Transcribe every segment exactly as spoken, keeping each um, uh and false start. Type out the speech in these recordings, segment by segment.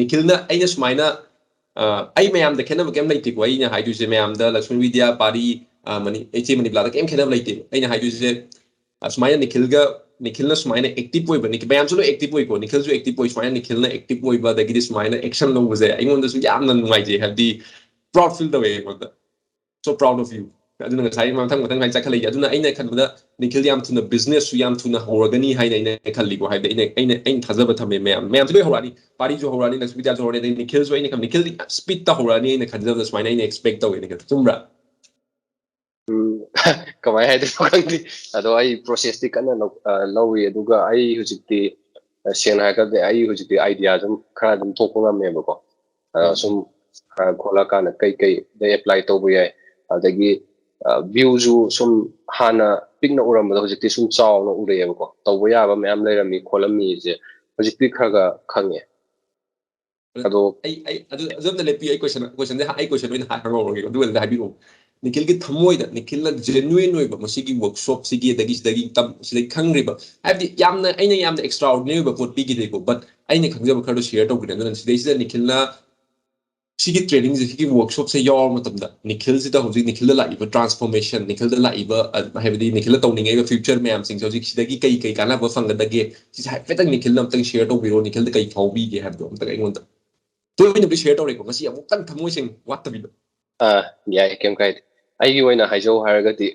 ꯅꯤꯈꯤꯜꯅ ꯑꯩꯅ ꯁꯨꯃꯥꯏꯅ ꯑ, ꯑꯩ ꯃꯌꯥꯝꯗ ꯈꯦꯠꯅꯕ ꯀꯩꯝ ꯂꯩꯇꯦꯀꯣ꯫ ꯑꯩꯅ ꯍꯥꯏꯗꯣꯏꯁꯦ ꯃꯌꯥꯝꯗ ꯂꯛꯁꯃꯤ ꯕꯤꯗ꯭ꯌꯥ ꯄꯥꯔꯤ, ꯑ, ꯃꯅꯤ-, ꯏꯆꯦ ꯃꯅꯤꯕꯂꯥꯗ ꯀꯩꯝ ꯈꯦꯠꯅꯕ ꯂꯩꯇꯦꯕ꯫ ꯑꯩꯅ ꯍꯥꯏꯗꯣꯏꯁꯦ ꯑꯁꯨꯃꯥꯏꯅ ꯅꯤꯈꯤꯜꯒ ꯅꯤꯈꯤꯜꯅ ꯁꯨꯃꯥꯏꯅ ꯑꯦꯛꯇꯤꯚ ꯑꯣꯏꯕ, ꯅꯤꯈꯤꯜ ꯃꯌꯥꯝꯁꯨ ꯂꯣꯏ ꯑꯦꯛꯇꯤꯚ ꯑꯣꯏꯀꯣ, ꯅꯤꯈꯤꯜꯁꯨ ꯑꯦꯛꯇꯤꯚ ꯑꯣꯏ, ꯁꯨꯃꯥꯏꯅ ꯅꯤꯈꯤꯜꯅ ꯑꯦꯛꯇꯤꯚ ꯑꯣꯏꯕ ꯑꯗꯒꯤꯗꯤ ꯁꯨꯃꯥꯏꯅ ꯑꯦꯛꯁꯟ ꯂꯧꯕꯁꯦ ꯑꯩꯉꯣꯟꯗꯁꯨ ꯌꯥꯝꯅ ꯅꯨꯡꯉꯥꯏꯖꯩ, ꯍꯥꯏꯕꯗꯤ ꯄ꯭ꯔꯥꯎꯗ ꯐꯤꯜ ꯇꯧꯋꯦ ꯑꯩꯉꯣꯟꯗ꯫ So proud of you. ꯑꯗꯨꯅ ꯉꯁꯥꯏ ꯃꯊꯪ ꯃꯊꯪ ꯍꯥꯏꯅ ꯆꯠꯈꯠꯂꯛꯏ꯫ ꯑꯗꯨꯅ ꯑꯩꯅ ꯈꯟꯕꯗ ꯅꯤꯈꯤꯜ ꯌꯥꯝ ꯊꯨꯅ ꯕꯤꯖꯤꯅꯦꯁꯁꯨ ꯌꯥꯝ ꯊꯨꯅ ꯍꯧꯔꯒꯅꯤ ꯍꯥꯏꯅ ꯑꯩꯅ ꯈꯜꯂꯤꯀꯣ꯫ ꯍꯥꯏꯕꯗꯤ ꯑꯩꯅ ꯑꯩꯅ ꯑꯩꯅ ꯊꯥꯖꯕ ꯊꯝꯃꯦ꯫ ꯃꯌꯥꯝ ꯃꯌꯥꯝꯁꯨ ꯂꯣꯏ ꯍꯧꯔꯛꯑꯅꯤ, ꯄꯥꯔꯤꯁꯨ ꯍꯧꯔꯛꯑꯅꯤ, ꯂꯛꯁꯃꯤ ꯕꯤꯗ꯭ꯌꯥꯁꯨ ꯍꯧꯔꯛꯑꯅꯤ, ꯑꯗꯩ ꯅꯤꯈꯤꯜꯁꯨ ꯑꯩꯅ ꯈꯟꯕ ꯅꯤꯈꯤꯜꯗꯤ ꯌꯥꯝ ꯁ꯭ꯄꯤꯠꯇ ꯍꯧꯔꯛꯑꯅꯤ ꯑꯩꯅ ꯈꯟꯖꯕꯗ ꯁꯨꯃꯥꯏꯅ ꯑꯩꯅ ꯑꯦꯛꯁꯄꯦꯛ ꯇꯧꯋꯦ꯫ ꯅꯤꯈꯤꯜ, ꯆꯨꯝꯕ꯭ꯔꯥ? ꯎꯝ, ꯀꯃꯥꯏꯅ ꯍꯥꯏꯗꯣꯏꯅꯣ ꯈꯪꯗꯦ꯫ ꯑꯗꯣ ꯑꯩ ꯄ꯭ꯔꯣꯁꯦꯁꯇꯤ ꯀꯟꯅ ꯂꯧ-, ꯑ, ꯂꯧꯔꯤ꯫ ꯑꯗꯨꯒ ꯑꯩ ꯍꯧꯖꯤꯛꯇꯤ, ꯑ, ꯁꯦꯡꯅ ꯍꯥꯏꯔꯀꯥꯟꯗ ꯑꯩ ꯍꯧꯖꯤꯛꯇꯤ ꯑꯥꯏꯗꯤꯌꯥ ꯑꯗꯨꯝ ꯈꯔ ꯑꯗꯨꯝ ꯊꯣꯛꯄ ꯉꯝꯃꯦꯕꯀꯣ꯫ ꯑ, ꯎꯝ꯫ ꯁꯨꯝ ꯈꯔ ꯈꯣꯠꯂꯀꯥꯟꯗ ꯀꯩ ꯀꯩꯗ ꯑꯦꯄ꯭ꯂꯥꯏ ꯇꯧꯕ ꯌꯥꯏ, ꯑꯗꯒꯤ, ꯑ, ꯚ꯭ꯌꯨꯁꯨ ꯁꯨꯝ ꯍꯥꯟꯅ ꯄꯤꯛꯅ ꯎꯔꯝꯕꯗꯣ ꯍꯧꯖꯤꯛꯇꯤ ꯁꯨꯝ ꯆꯥꯎꯅ ꯎꯔꯛꯑꯦꯕꯀꯣ꯫ ꯇꯧꯕ ꯌꯥꯕ ꯃꯌꯥꯝ ꯂꯩꯔꯝꯃꯤ ꯈꯣꯠꯂꯝꯃꯤꯁꯦ ꯍꯧꯖꯤꯛꯇꯤ ꯈꯔ ꯈꯔ ꯈꯪꯉꯦ꯫ ꯑꯗꯣ ꯑꯩ ꯑꯩ ꯑꯗꯨ ꯑꯗꯨꯝꯅ ꯂꯦꯞꯄꯤꯌꯨ꯫ ꯑꯩ ꯀꯣꯏꯁꯟ ꯀꯣꯏꯁꯟꯁꯦ ꯑꯩ ꯀꯣꯏꯁꯟ ꯑꯣꯏꯅ ꯍꯥꯏ-, ꯍꯪꯍꯧꯔꯒꯦ, ꯑꯗꯨ ꯑꯣꯏꯅ ꯍꯥꯏꯕꯤꯔꯛꯑꯣ꯫ ꯅꯤꯈꯤꯜꯒꯤ ꯊꯃꯣꯏꯗ, ꯅꯤꯈꯤꯜꯅ ꯖꯦꯅꯨꯏꯟ ꯑꯣꯏꯕ ꯃꯁꯤꯒꯤ ꯋꯔꯛꯁꯣꯞꯁꯤꯒꯤ ꯑꯗꯒꯤ ꯁꯤꯗꯒꯤ ꯇꯝ-, ꯁꯤꯗꯒꯤ ꯈꯪꯈ꯭ꯔꯤꯕ, ꯍꯥꯏꯕꯗꯤ ꯌꯥꯝꯅ ꯑꯩꯅ ꯌꯥꯝꯅ ꯑꯦꯛꯁꯇ꯭ꯔꯥ ꯑꯣꯔꯗꯤꯅꯔꯤ ꯑꯣꯏꯕ ꯄꯣꯠ ꯄꯤꯈꯤꯗꯦꯀꯣ, ꯕꯠ ꯑꯩꯅ ꯈꯪꯖꯕ ꯈꯔꯗꯣ ꯁꯤꯌꯔ ꯇꯧꯕꯅꯦ꯫ ꯑꯗꯨꯅ ꯁꯤꯗꯩꯁꯤꯗ ꯅꯤꯈꯤꯜꯅ ꯁꯤꯒꯤ ꯇ꯭ꯔꯦꯅꯤꯡꯁꯦ, ꯁꯤꯒꯤ ꯋꯔꯛꯁꯣꯞꯁꯦ ꯌꯥꯎꯔ ꯃꯇꯝꯗ ꯅꯤꯈꯤꯜꯁꯤꯗ ꯍꯧꯖꯤꯛ ꯅꯤꯈꯤꯜꯗ ꯂꯥꯛꯏꯕ ꯇ꯭ꯔꯥꯟꯁꯐꯣꯔꯃꯦꯁꯟ, ꯅꯤꯈꯤꯜꯗ ꯂꯥꯛꯏꯕ, ꯑ, ꯍꯥꯏꯕꯗꯤ ꯅꯤꯈꯤꯜꯗ ꯇꯧꯅꯤꯡꯉꯛꯏꯕ ꯐ꯭ꯌꯨꯆꯔ ꯃꯌꯥꯝꯁꯤꯡꯁꯦ ꯍꯧꯖꯤꯛ ꯁꯤꯗꯒꯤ ꯀꯩ ꯀꯩ ꯀꯥꯟꯅꯕ ꯐꯪꯒꯗꯒꯦ, ꯁꯤꯁꯦ ꯍꯥꯏꯐꯦꯠꯇꯪ ꯅꯤꯈꯤꯜꯅ ꯑꯝꯇꯪ ꯁꯤꯌꯔ ꯇꯧꯕꯤꯔꯣ, ꯅꯤꯈꯤꯜꯗ ꯀꯩ ꯐꯥꯎꯕꯤꯒꯦ ꯍꯥꯏꯕꯗꯣ ꯑꯝꯇꯪ ꯑꯩꯉꯣꯟꯗ꯫ ꯇꯣꯏꯅꯕꯨꯗꯤ ꯁꯤꯌꯔ ꯇꯧꯔꯦꯀꯣ, ꯉꯁꯤ ꯑꯃꯨꯛꯇꯪ ꯊꯃꯣꯏ ꯁꯦꯡꯅ ꯋꯥꯠꯇꯕꯤꯗ꯫ ꯑꯥ, ꯌꯥꯏ, ꯀꯩꯝ ꯀꯥꯏꯗꯦ꯫ ꯑꯩꯒꯤ ꯑꯣꯏꯅ ꯍꯥꯏꯖꯧ ꯍꯥꯏꯔꯒꯗꯤ,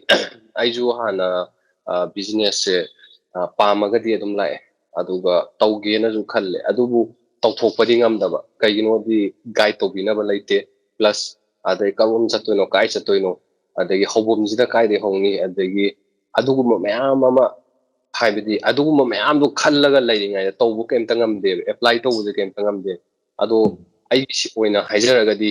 ꯑꯩꯁꯨ ꯍꯥꯟꯅ, ꯑ, ꯕꯤꯖꯤꯅꯦꯁꯁꯦ, ꯑ, ꯄꯥꯝꯃꯒꯗꯤ ꯑꯗꯨꯝ ꯂꯥꯛꯑꯦ, ꯑꯗꯨꯒ ꯇꯧꯒꯦꯅꯁꯨ ꯈꯜꯂꯦ, ꯑꯗꯨꯕꯨ ꯇꯧꯊꯣꯛꯄꯗꯤ ꯉꯝꯗꯕ꯫ ꯀꯩꯒꯤꯅꯣꯗꯤ ꯒꯥꯏꯗ ꯇꯧꯕꯤꯅꯕ ꯂꯩꯇꯦ, ꯄ꯭ꯂꯁ ꯑꯗꯩ ꯀꯔꯣꯝ ꯆꯠꯇꯣꯏꯅꯣ, ꯀꯥꯏ ꯆꯠꯇꯣꯏꯅꯣ, ꯑꯗꯒꯤ ꯍꯧꯐꯝꯁꯤꯅ ꯀꯥꯏꯗꯩ ꯍꯧꯅꯤ, ꯑꯗꯒꯤ ꯑꯗꯨꯒꯨꯝꯕ ꯃꯌꯥꯝ ꯑꯃ, ꯍꯥꯏꯕꯗꯤ ꯑꯗꯨꯒꯨꯝꯕ ꯃꯌꯥꯝꯗꯣ ꯈꯜꯂꯒ ꯂꯩꯔꯤꯉꯩꯗ ꯇꯧꯕ ꯀꯩꯝꯇ ꯉꯝꯗꯦꯕ, ꯑꯦꯄ꯭ꯂꯥꯏ ꯇꯧꯕꯁꯦ ꯀꯩꯝꯇ ꯉꯝꯗꯦ꯫ ꯑꯗꯣ ꯑꯩꯒꯤ ꯑꯣꯏꯅ ꯍꯥꯏꯖꯔꯒꯗꯤ,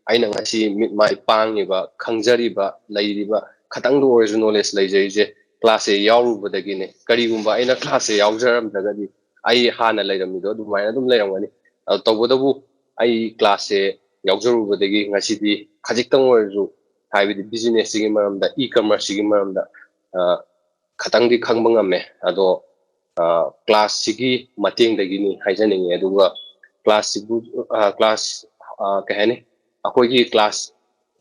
ꯑꯩꯅ ꯉꯁꯤ ꯃꯤꯠ ꯃꯥꯏ ꯄꯥꯡꯉꯤꯕ, ꯈꯪꯖꯔꯤꯕ, ꯂꯩꯔꯤꯕ ꯈꯇꯪꯗ ꯑꯣꯏꯔꯁꯨ ꯅꯣꯂꯦꯖ ꯂꯩꯖꯔꯤꯁꯦ ꯀ꯭ꯂꯥꯁꯁꯦ ꯌꯥꯎꯔꯨꯕꯗꯒꯤꯅꯦ꯫ ꯀꯔꯤꯒꯨꯝꯕ ꯑꯩꯅ ꯀ꯭ꯂꯥꯁꯁꯦ ꯌꯥꯎꯖꯔꯝꯗ꯭ꯔꯒꯗꯤ ꯑꯩ ꯍꯥꯟꯅ ꯂꯩꯔꯝꯃꯤꯗꯣ ꯑꯗꯨꯃꯥꯏꯅ ꯑꯗꯨꯝ ꯂꯩꯔꯝꯒꯅꯤ꯫ ꯑꯗꯣ ꯇꯧꯕꯇꯕꯨ ꯑꯩ ꯀ꯭ꯂꯥꯁꯁꯦ ꯌꯥꯎꯖꯔꯨꯕꯗꯒꯤ ꯉꯁꯤꯗꯤ ꯈꯖꯤꯛꯇꯪ ꯑꯣꯏꯔꯁꯨ, ꯍꯥꯏꯕꯗꯤ ꯕꯤꯖꯤꯅꯦꯁꯁꯤꯒꯤ ꯃꯔꯝꯗ, ꯏ ꯀꯃꯔꯁꯁꯤꯒꯤ ꯃꯔꯝꯗ, ꯑ, ꯈꯇꯪꯗꯤ ꯈꯪꯕ ꯉꯝꯃꯦ꯫ ꯑꯗꯣ, ꯑ, ꯀ꯭ꯂꯥꯁꯁꯤꯒꯤ ꯃꯇꯦꯡꯗꯒꯤꯅꯤ ꯍꯥꯏꯖꯅꯤꯡꯉꯤ꯫ ꯑꯗꯨꯒ ꯀ꯭ꯂꯥꯁꯁꯤꯕꯨ ꯀ꯭ꯂꯥꯁ ꯀꯩ ꯍꯥꯏꯅꯤ, ꯑꯩꯈꯣꯏꯒꯤ ꯀ꯭ꯂꯥꯁ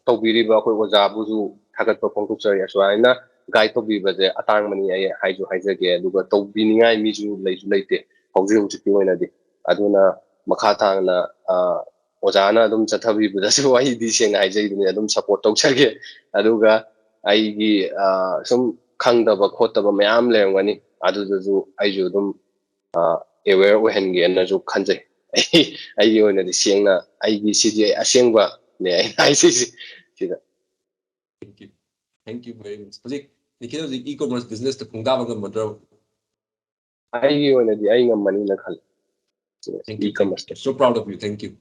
ꯇꯧꯕꯤꯔꯤꯕ ꯑꯩꯈꯣꯏ ꯑꯣꯖꯥꯕꯨꯁꯨ ꯊꯥꯒꯠꯄ ꯐꯣꯡꯗꯣꯛꯆꯔꯤ꯫ ꯑꯁꯨꯃꯥꯏꯅ ꯒꯥꯏꯗ ꯇꯧꯕꯤꯕꯁꯦ ꯑꯇꯥꯡꯕꯅꯤ ꯑꯩ ꯍꯥꯏꯁꯨ ꯍꯥꯏꯖꯒꯦ, ꯑꯗꯨꯒ ꯇꯧꯕꯤꯅꯤꯡꯉꯥꯏ ꯃꯤꯁꯨ ꯂꯩꯁꯨ ꯂꯩꯇꯦ ꯍꯧꯖꯤꯛ ꯍꯧꯖꯤꯛꯀꯤ ꯑꯣꯏꯅꯗꯤ꯫ ꯑꯗꯨꯅ ꯃꯈꯥ ꯇꯥꯅ ꯑꯣꯖꯥꯅ ꯑꯗꯨꯝ ꯆꯠꯊꯕꯤꯕꯗꯁꯨ ꯑꯩꯗꯤ ꯁꯦꯡꯅ ꯍꯥꯏꯖꯩꯗꯨꯅꯤ, ꯑꯗꯨꯝ ꯁꯞꯄꯣꯔꯠ ꯇꯧꯖꯒꯦ꯫ ꯑꯗꯨꯒ ꯑꯩꯒꯤ ꯁꯨꯝ ꯈꯪꯗꯕ ꯈꯣꯠꯇꯕ ꯃꯌꯥꯝ ꯂꯩꯔꯝꯒꯅꯤ, ꯑꯗꯨꯗꯁꯨ ꯑꯩꯁꯨ ꯑꯗꯨꯝ ꯑꯦꯋꯦꯌꯔ ꯑꯣꯏꯍꯟꯒꯦꯅꯁꯨ ꯈꯟꯖꯩ꯫ ꯑꯩ ꯑꯩꯒꯤ ꯑꯣꯏꯅꯗꯤ ꯁꯦꯡꯅ ꯑꯩꯒꯤ ꯁꯤꯗꯤ ꯑꯩ ꯑꯁꯦꯡꯕꯅꯦ ꯑꯩꯅ ꯍꯥꯏꯖꯩꯁꯦ ꯁꯤꯗ꯫ Thank you, thank you very much. ꯍꯧꯖꯤꯛ ꯅꯤꯈꯤꯜ ꯍꯧꯖꯤꯛ e-commerce businessꯇ ꯈꯣꯡꯗꯥꯕ ꯉꯝꯃꯗ꯭ꯔꯣ? ꯑꯩꯒꯤ ꯑꯣꯏꯅꯗꯤ ꯑꯩ ꯉꯝꯃꯅꯤꯅ ꯈꯜꯂꯤ꯫ Thank you, thank you. So proud of you. Thank you.